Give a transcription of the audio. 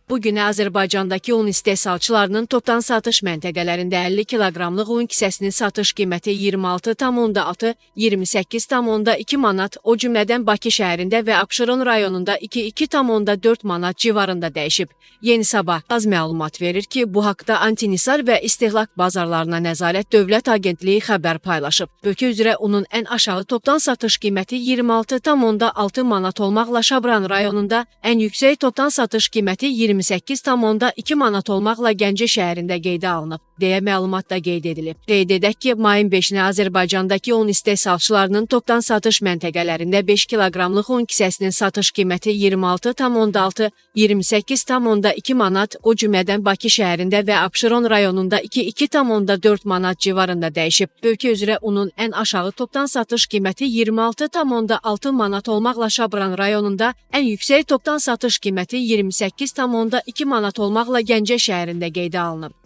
Bu günə Azərbaycandakı un istehsalçılarının topdan satış məntəqələrində 50 kiloqramlıq un kisəsinin satış qiyməti 26,6, 28,2 manat, o cümlədən Bakı şəhərində və Abşeron rayonunda 2,2,4 manat civarında dəyişib. Yeni Sabah az məlumat verir ki, bu haqda Antinisar və İstehlak Bazarlarına Nəzarət Dövlət Agentliyi xəbər paylaşıb. Ölkə üzrə unun ən aşağı topdan satış qiyməti 26,6 manat olmaqla Şabran rayonunda ən yüksək topdan satış qiyməti 28,2 manat olmaqla Gəncə şəhərində qeydə alınıb, deyə məlumatda qeyd edilib. Qeyd edək ki, mayın 5-nə Azərbaycandakı un istehsalçılarının topdan satış məntəqələrində 5 kiloqramlıq un kisəsinin satış qiyməti 26,6, 28,2 manat, o cümlədən Bakı şəhərində və Abşeron rayonunda 2,2,4 manat civarında dəyişib. Ölkə üzrə unun ən aşağı topdan satış qiyməti 26,6 manat olmaqla Şabran rayonunda ən yüksək topdan satış qiyməti 28,2 manat olmaqla Gəncə şəhərində qeydə alınıb.